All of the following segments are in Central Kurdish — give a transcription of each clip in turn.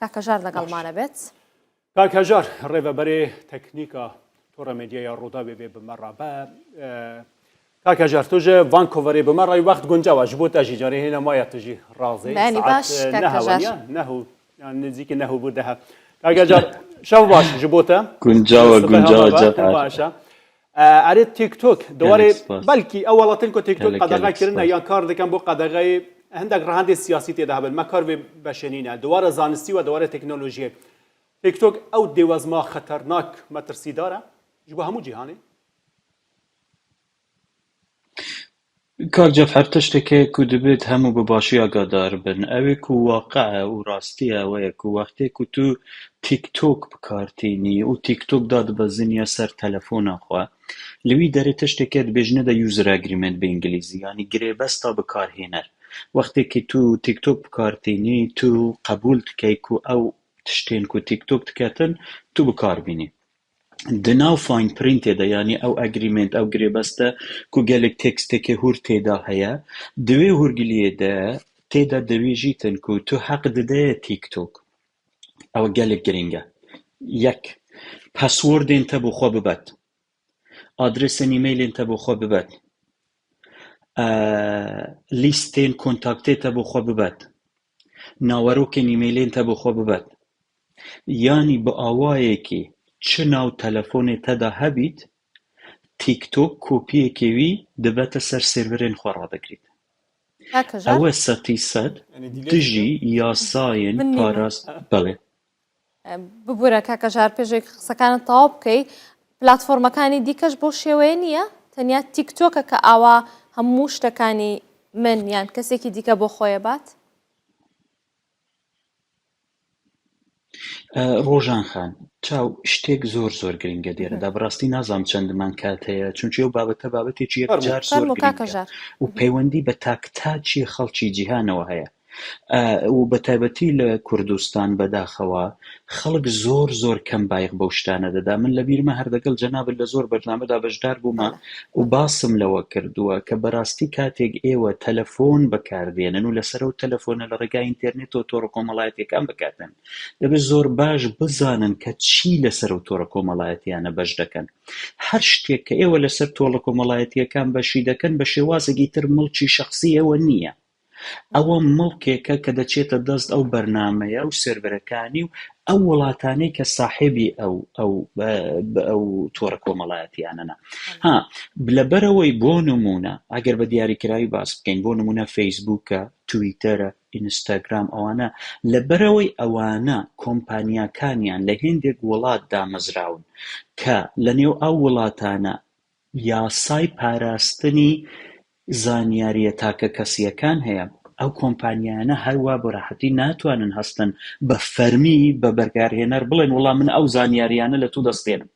کاک هەژار لەگەڵمانە بێت. کاک هەژار ڕێڤەبەرێ تەکنیکا تۆڕە مێدیایا ڕووداوێ بێ بمە ڕا بە کاک هەژار تۆ ژە ڤانکۆڤەرێ بمە ڕای وەخت گونجاوە ژ بۆ تەژی جارێ هێنە مایە تژی ڕازێ بەیانی باش سەعات کاک نەهە هەژار. وەنیە نەهو یان نزیکی نەهو بوو دەهە کاک هەژار شەو باش ژ بۆ تە گونجاوە سبەی گونجاوە هەمە بە جەبار باشە ئەرێ تیک تۆک گەلێک دوارێ سپاس بەلکی ئەو وڵاتن کو تیک تۆک گەلێک قەدەغە گەلێک کرنە سپاس یان کار دکەن بۆ قەدەغەی هەندێک ڕەهەندێ سیاسی تێدا هەبن مە کار وێ بەشێنینە دوارە زانستی و دوارە تەکنۆلۆژیێ تیک تۆک ئەو دێوەزما خەتەرناک مەترسیدارە ژ بۆ هەموو جیهانێ. کاک جەفەر تشتێک هەیە کو دبێت هەموو بە باشی ئاگادار بن ئەوێ کو واقعە و ڕاستیە ئەوەیە کو وەختێ کو تو تیک تۆک بکار تینی و تیک تۆک دادبەزینیە سەر تەلەفۆنا خوە لە وی دەرێ تشتێک هەیە دبێژنە دە user agreement بە ئینگلیزی یانی گرێبەستا بکارهێنەر وەختێ کی تو تیک تۆک بکار تینی تو قەبوول دکەی کو ئەو تشتێن کو تیک تۆک دکەتن تو بکار بینی. دە ناو fine print ێ دە یانی ئەو agreement ئەو گرێبەستە کو گەلێک تێکستێکێ هوور تێدا هەیە دوێ هوورگلیێ دە تێدا دەوێژیتن کو تو حەق ددەیە تیک تۆک ئەوە گەلێک گرینگە یەک password ێن تە بۆ خۆ ببەت ئادرێسێن ئیمەیلێن تە بۆ خۆ ببەت لیستێن contact ێ تە بۆ خۆ ببەت ناوەرۆکێن ئیمەیلێن تە بۆ خۆ ببەت یانی بە ئاوایەکی چ ناو تەلەفۆنێ تەدا هەبیت تیک تۆک کۆپیەکێ وی دبەتە سەر سێرڤرێن خۆ ڕادەگریت کاک هەژار ئەوە سەتی سەد یعنی delete دژی دکە؟ یاسایێن من نیمە. پاراست بەڵێ. ببورە کاک هەژار پێشێک قسەکانت تەواو بکەی پلاتفۆرمەکانی دیکەش بەو شێوەیە نییە؟ تەنیا تیکتۆکە کە ئاوا هەموو شتەکانی من یان کەسێکی دیکە بۆ خۆی ئەبات؟ ڕۆژان خان، چاو شتێک زۆر زۆر گرنگە لێرەدا، بەڕاستی نازانم چەندمان کات هەیە، چونکی ئەو بابەتە بابەتێکی یەکجار زۆر فەرموو کاک گرنگە هەژار. و پەیوەندی بە تاک تاکی خەڵکی جیهانەوە هەیە. و بە تایبەتی لە کوردستان بەداخەوە خەڵک زۆر زۆر کەم بایخ بەو شتانە دەدا من لە بیرمە هەر دەگەڵ جەنابت لە زۆر بەرنامەدا بەشدار بوومە و باسم لەوە کردووە کە بەراستی کاتێک ئێوە تەلەفۆن بەکار دێنن و لەسەر ئەو تەلەفۆنە لە ڕێگای ئینتێرنێتەوە تۆڕە کۆمەڵایەتیەکان بەکار دێنن دەبێت زۆر باش بزانن کە چی لەسەر ئەو تۆڕە کۆمەڵایەتیانە بەش دەکەن هەر شتێک کە ئێوە لەسەر تۆڵە کۆمەڵایەتیەکان بەشی دەکەن بە شێوازێکی تر مڵکی شەخسی ئێوە نییە ئەوە موڵکێکە کە دەچێتە دەست ئەو بەرنامەیە و سێرڤەرەکانی و ئەو وڵاتانەی کە ساحێبی ئەو ئەو ئەو تۆڕە کۆمەڵایەتیانەنە. ها لەبەرئەوەی بۆ نموونە ئەگەر بە دیاریکراوی باس بکەین بۆ نموونە فەیسبووکە، تویتەرە، ئینستاگرام ئەوانە لەبەرئەوەی ئەوانە کۆمپانیاکانیان لە هێندێک وڵات دامەزراون کە لەنێو ئەو وڵاتانە یاسای پاراستنی زانیارییە تاکەکەسییەکان هەیە، ئەو کۆمپانیایانە هەروا بەراحەتی ناتوانن هەستن بە فەرمی بە بەکارهێنەر بڵێن وەڵا من ئەو زانیارییانە لە تۆ دەستێنم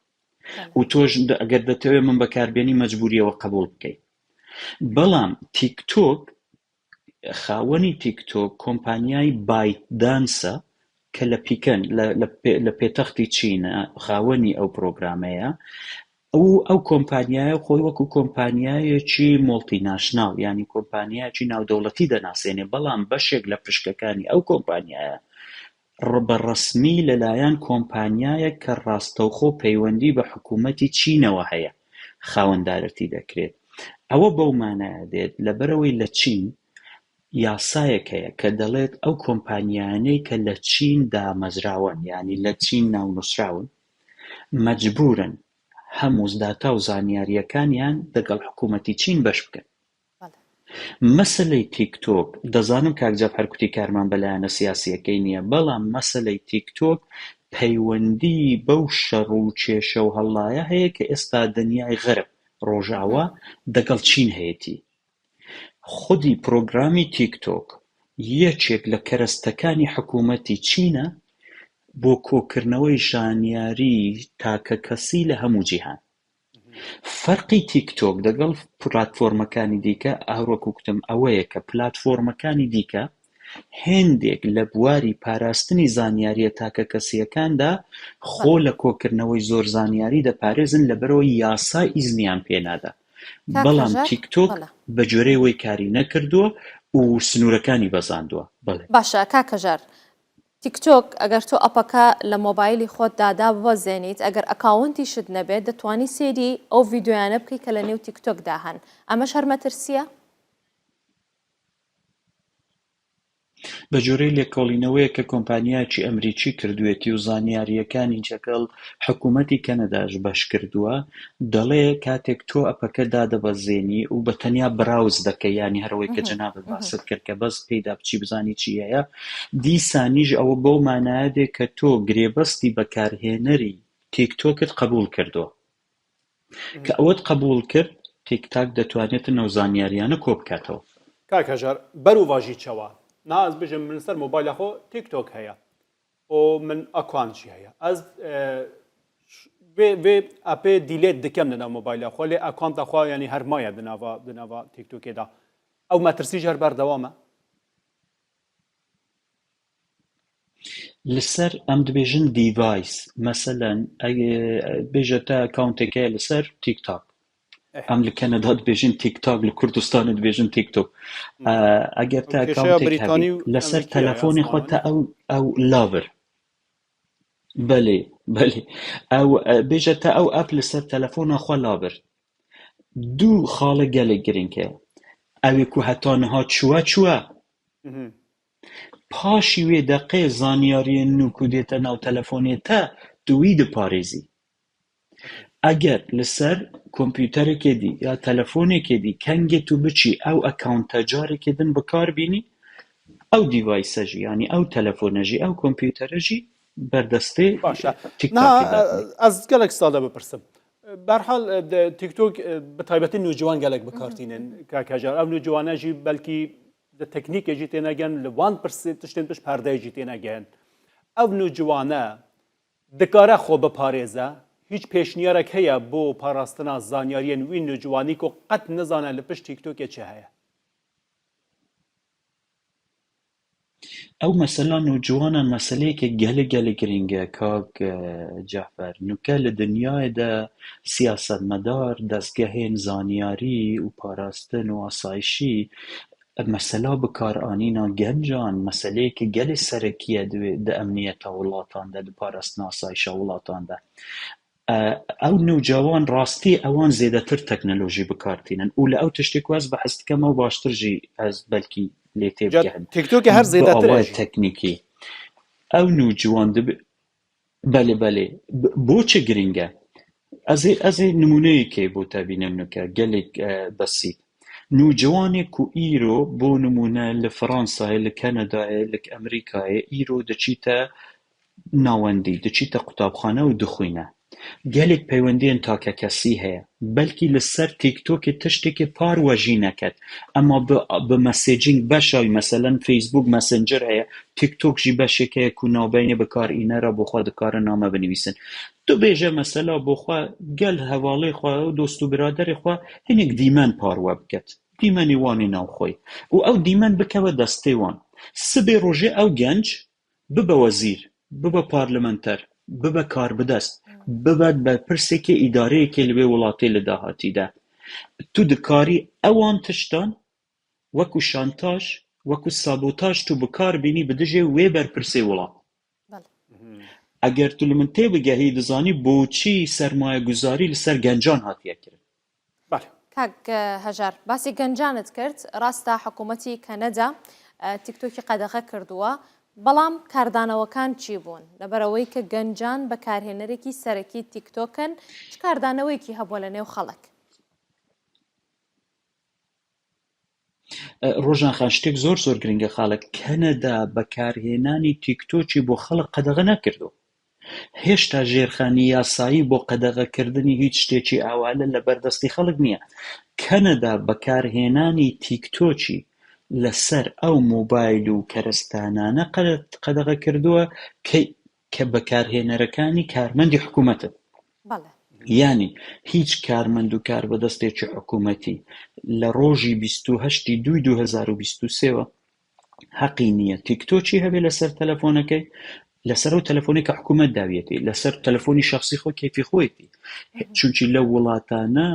و تۆش ئەگەر دەتەوێت من بەکاربێنی مەجبوری ئەوە قبوڵ بکەی. بەڵام تیکتۆک خاوەنی تیک تۆک کۆمپانیای بایت دانسە کە لە پیکەن لە پێتەختی چینە خاوەنی ئەو پرۆگرامەیە ئەو ئەو کۆمپانیایە خۆی وەکو کۆمپانیایەکی multinational یانی کۆمپانیایەکی ناودەوڵەتی دەناسێنێ بەڵام بەشێک لە پشکەکانی ئەو کۆمپانیایە بە ڕەسمی لەلایەن کۆمپانیایەک کە ڕاستەوخۆ پەیوەندی بە حکوومەتی چینەوە هەیە خاوەندارەتی دەکرێت. ئەوە بەو مانایە دێت لەبەرئەوەی لە چین یاسایەک هەیە کە دەڵێت ئەو کۆمپانیایانەی کە لە چین دامەزراوەن یانی لە چین ناونووسراون مەجبوورن هەموو داتا و زانیارییەکانیان دەگەڵ حکوومەتی چین بەش بکەن. مەسەلەی تیک تۆک، دەزانم کاک جەبار کوتی کارمان بە لایەنە سیاسییەکەی نییە، بەڵام مەسەلەی تیک تۆک پەیوەندیی بەو شەڕ و کێشە و هەڵڵایە هەیە کە ئێستا دنیای غەرب، ڕۆژاوا، دەگەڵ چین هەیەتی. خودی پرۆگرامی تیک تۆک یەکێک لە کەرەستەکانی حکوومەتی چینە بۆ کۆکردنەوەی ژانیاریی تاکەکەسی لە هەموو جیهان. فەرقی تیک تۆک دەگەڵ پلاتفۆرمەکانی دیکە هەروەکو کوتم ئەوەیە کە پلاتفۆرمەکانی دیکە هێندێک لە بواری پاراستنی زانیارییە تاکەکەسییەکاندا خۆ لە کۆکردنەوەی زۆر زانیاری دەپارێزن لەبەرئەوەی یاسا ئیزنیان پێ نادا کاک بەڵام هەژار تیک تۆک بەڵێ. بە گوێرەی وەی کاری نەکردووە و سنوورەکانی بەزاندووە بەڵێ. باشە کاک هەژار. تیکتۆک ئەگەر تۆ ئەپەکە لە مۆبایلی خۆتدا داببەزێنیت ئەگەر ئەکاونتیشت نەبێت دەتوانی سەیری ئەو ڤیدیۆیانە بکەیت کە لە نێو تیکتۆکدا هەن ئەمەش هەر مەترسییە؟ بە جۆرەی لێکۆڵینەوەیەک کە کۆمپانیایەکی ئەمریکی کردوویەتی و زانیارییەکانی لەگەڵ حکوومەتی کەنەداش بەش کردووە، دەڵێ کاتێک تۆ ئەپەکە دادەبەزێنی و بە تەنیا browse دەکەی یانی هەر ئەوەی کە جەنابت باست کرد کە بەس پێیدا بچی بزانی چی هەیە، دیسانیش ئەوە بەو مانایە دێ کە تۆ گرێبەستی بەکارهێنەری تیکتۆکت قەبووڵ کردووە. کە ئەوەت قەبووڵ کرد تیکتاک دەتوانێتن ئەو زانیارییانە کۆ بکاتەوە. کاک هەژار بەروڤاژی چەوە نا ئەز بژم من سەر مۆبایلە خۆ تیک تۆک هەیە و من account ژی هەیە ئەز vê vê app ê delete dikem di nav mobîla xwe lê account a xwe yanî her maye di nava di nava TikTokê de ew metirsî ji her berdewam e. Li ser em dibêjin device meselen bêje te account êk heye li ser TikTok. Em li Keneda dibêjin TikTok li Kurdistanê dibêjin TikTok. Eger te account êk hebî li ser telefonê xwe te ew ew lavir. Belê belê ew bêje te ew app li ser telefona xwe labir. Du xalê gelek girîng heye. Ew ê ku heta niha çûwe çûwe. Paşî wê deqê zanyariyên nû ku dête nav telefonê te, tu wî diparêzî. Eger li ser kompûterekê dî ya telefonêkê dî kengê tu biçî ew account e carekê din bi kar bînî, ew device e jî yanî ew telefon e jî ew kompûter e jî ber destê Baş e. TikTokê Niha datînî. ez gelek sade bipirsim. Berhal TikTok bi taybetî nûciwan gelek bi kar tînin kak Hejar. Ew nûciwane jî belkî Li teknîkê jî tênegehin, li wan pirsê tiştên pişt perdeyê jî tênegehin. Ev nûciwane dikare xwe biparêze, hîç pêşniyarek heye bo parastina zanyariyên wî nûciwanî ku qet nizane li pişt TikTokê çi heye? Ew mesela nûciwanan meseleyeke gelek gelek girîng e kak Cehfer. Nûke li dinyayê de siyasetmedar, dezgehên zanyarî û parastin û asayîşî mesela bikaranîna gencan meseleyeke gelê serekî ye di emniyeta welatan de, di parastina asayîşa welatan de. Ew nûcewan rastî ewan zêdetir teknolojî bikar tînin û li ew tiştê ku ez behs dikim ew baştir jî ez belkî lê tê Ca bigehim. TikTokê her Bi zêdetir e awayê jî. teknîkî ew nûciwan dibe belê belê bo çi girîng e? Ez ê ez ê nimûneyekê bo te bînim nûke gelek besît. Nûciwanê ku îro bo nimûne li Fransayê, li Kanadayê, li Amerîkayê îro diçîte Nawendî, diçîte qutabxane û dixwîne. Gelek peywendiyên takekesî heye. Belkî li ser TikTokê tiştekê par we jî neket. Ema bi bi messaging beşa wî meselen Facebook Messenger heye, TikTok jî beşêk heye ku navbeynê bikarînera bo xwe dikarin name binivîsin. Tu bêje mesela bo xwe gel hevalê xwe û dost û biraderê xwe hinek dîmen par we biket. Dîmenê wan ê navxweyî. Û ew dîmen bikeve destê wan. Sibê rojê ew genc Bibe wezîr, bibe parlementer, bibe karbidest, bibe berpirsekê îdareyekê li wê welatê li dahatî de. Tu dikarî ewan tiştan wekû şantaj, wekû sabotaj tu bi kar bînî bi dijê wê berpirsê welat. Eger tu li min têbigehî dizanî boçî sermayeguzarî li ser gencan hatiye kirin. Belê. کاک هەژار باسی گەنجانت کرد ڕاستە حکوومەتی کەنەدا تیکتۆکی قەدەغە کردووە بەڵام کاردانەوەکان چی بوون لەبەرەوەی کە گەنجان بەکارهێنەرێکی سەرەکی تیکتۆکن چ کاردانەوەیەکی هەبووە لە نێو خەڵک؟ ڕۆژان خان شتێک زۆر زۆر گرنگە خاڵە کەنەدا بەکارهێنانی تیکتۆکی بۆ خەڵک قەدەغە نەکردووە هێشتا ژێرخانی یاسایی بۆ قەدەغەکردنی هیچ شتێکی ئاوالە لە بەردەستی خەڵک نییە. کەنەدا بەکارهێنانی تیکتۆکی لەسەر ئەو مۆبایل و کەرەستانانە قەدەغە کردووە کە کە بەکارهێنەرەکانی کارمەندی حکوومەتن. بەڵێ. یانی هیچ کارمەند و کاربەدەستێکی حکوومەتی لە ڕۆژی 28 ی دووی 2023 وە هەقی نییە تیکتۆکی هەبێ لەسەر تەلەفۆنەکەی. لەسەر ئەو تەلەفۆنەی کە حکوومەت داویەتی، لەسەر تەلەفۆنی شەخسی خۆی کەیفی خۆیەتی. چونکی لەو وڵاتانە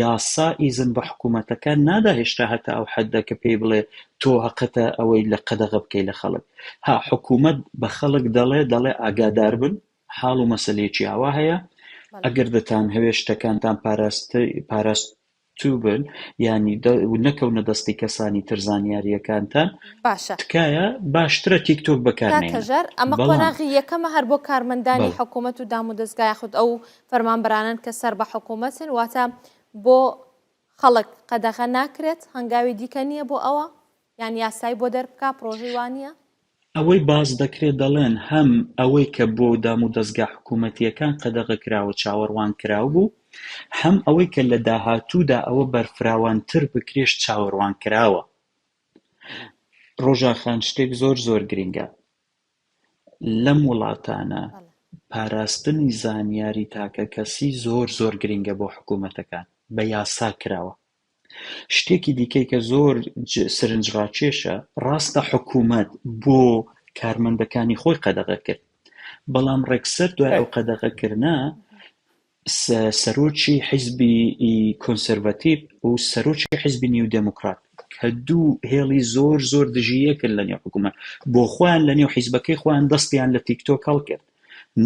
یاسا ئیزن بە حکوومەتەکان نادا هێشتا هەتا ئەو حەدە کە پێی بڵێ تۆ هەقتە ئەوەی لە قەدەغە بکەی لە خەڵک. ها حکوومەت بە خەڵک دەڵێ دەڵێ ئاگادار بن حاڵ و مەسەلەیەکی ئاوا هەیە ئەگەر دەتانهەوێ شتەکانتان پاراست پاراست توو بن یانی نەکەونە دەستی کەسانی تر زانیاریەکانتان باشە تکایە باشترە تیک تۆک بەکار کاک نەهێنن هەژار ئەمە بەڵام قۆناغی یەکەمە هەر بۆ کارمەندانی بەڵێ. حکوومەت و دامودەزگا یاخود ئەو فەرمانبەرانەن کە سەر بە حکوومەتن واتە بۆ خەڵک قەدەغە ناکرێت هەنگاوی دیکە نییە بۆ ئەوە یان یاسای بۆ دەربکا پڕۆژەی وا نییە؟ ئەوەی باس دەکرێت دەڵێن هەم ئەوەی کە بۆ دامودەزگا حکوومەتییەکان قەدەغە کراوە چاوەڕوانکراو بوو، هەم ئەوەی کە لە داهاتوودا ئەوە بەرفراوانتر بکرێش چاوەڕوانکراوە. ڕۆژا خان شتێک زۆر زۆر گرینگە لەم وڵاتانە پاراستنی زانیاری تاکەکەسی زۆر زۆر گرینگە بۆ حکوومەتەکان بە یاسا کراوە. شتێکی دیکەی کە زۆر سرنجڕاکێشە، ڕاستە حکوومەت بۆ کارمەندەکانی خۆی قەدەغە کرد، بەڵام ڕێکسەر دوای ئەو قەدەغەکردنە سەرۆکی حیزبی کۆنسەرڤاتیڤ و سەرۆکی حیزبی نیو دێموکرات کە دوو هێڵی زۆر زۆر دژی یەکن لە نێو حکوومەت بۆ خۆیان لە نێو حیزبەکەی خۆیان دەستیان لە تیکتۆک هەڵکرد.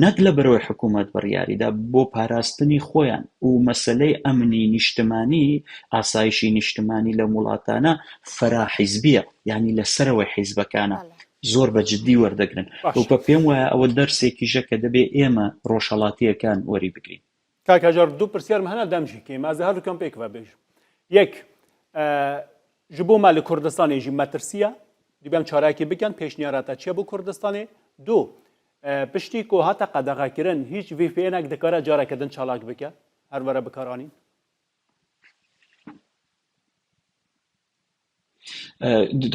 نەک لەبەرئەوەی حکومەت بڕیاریدا، بۆ پاراستنی خۆیان و مەسەلەی ئەمنی نیشتمانی، ئاسایشی نیشتمانی لەم وڵاتانە فەرا حیزبیە، یانی لە سەرەوەی حیزبەکانە، زۆر بە جدی وەردەگرن و باشە. پێم وایە ئەوە دەرسێکیشە کە دەبێ ئێمە ڕۆژهەڵاتییەکان وەریبگرین. کاک هەژار دوو پرسیارم هەنە دەم ژی کێم ئەز هەردووکیان پێکەوە بێژم یەک ji bo me li Kurdistanê jî metirsiye dibê em çarekê bikin pêşniyara te çiye bo Kurdistanê du piştî ku hate qedexekirin hîç VPN-ek dikare careke din çalak bike her were bikaranîn?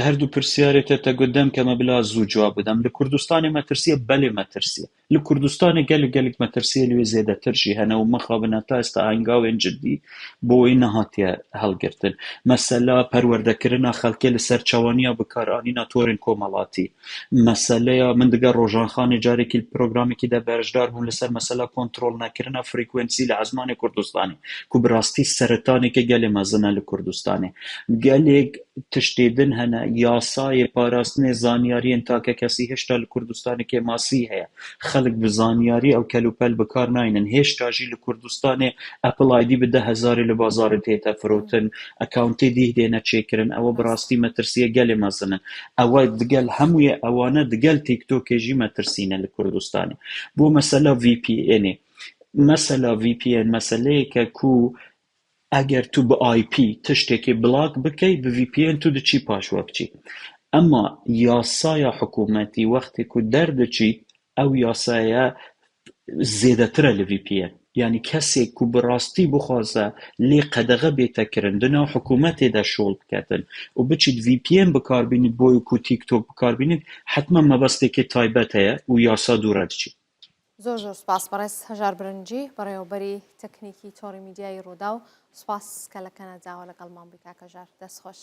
Her du pirsyarê te te got dem keme bila zû cewab bidem. Li Kurdistanê metirsiye belê metirsiye. Li Kurdistanê gelek gelek metirsiyê li wê zêdetir jî hene û mixabin heta êsta hengawên cidî bo wê nehatiye helgirtin. Mesela perwerdekirina xelkê li ser çawaniya bikaranîna torên komelatî. Meseleya min diger Rojanxanê carekî li programekî de berjdar bûm li ser mesela kontrolnekirina frîkwensî li ezmanê Kurdistanê ku bi rastî seretaneke gelê mezin e li Kurdistanê. Gelêk tiştê din hene, yasayê parastinê zanyariyên takekesî hêşta li Kurdistanê kêmasî heye. Xelk bi zanyarî ew kelûpel bi kar naynin. Hêşta jî li Kurdistanê Apple ID bi deh hezarê li bazarê tête firotin, accountê dîh dêne çêkirin. Ewe bi rastî metirsiyê gelê mezin in. Ewe digel hemûyê ewane digel TikTokê jî metirsî ne li Kurdistanê. Bo mesela VPNê. Mesela VPN meseleyek e ku eger tu bi IP tiştekê blak bikey bi VPN tu diçî paş we biçî. Ema yasaya hikûmetî wextê ku derdiçî ew yasaya zêdetir e li VPN. Yanî kesê ku bi rastî bixwaze lê qedexe bête kirin di nav hikûmetê de şol biketin û biçît VPN bikar bînît boyê ku TikTok bikar bînît hetmen mebestêkê taybet heye û yasa dû re diçî. زۆر زۆر سوپاس بەڕێز هەژار برنجی بەڕێوەبەری تەکنیکی تۆڕی میدیایی ڕووداو سوپاس کە لە کەنەداوە لەگەڵمان بووی کاک هەژار دەست خۆش.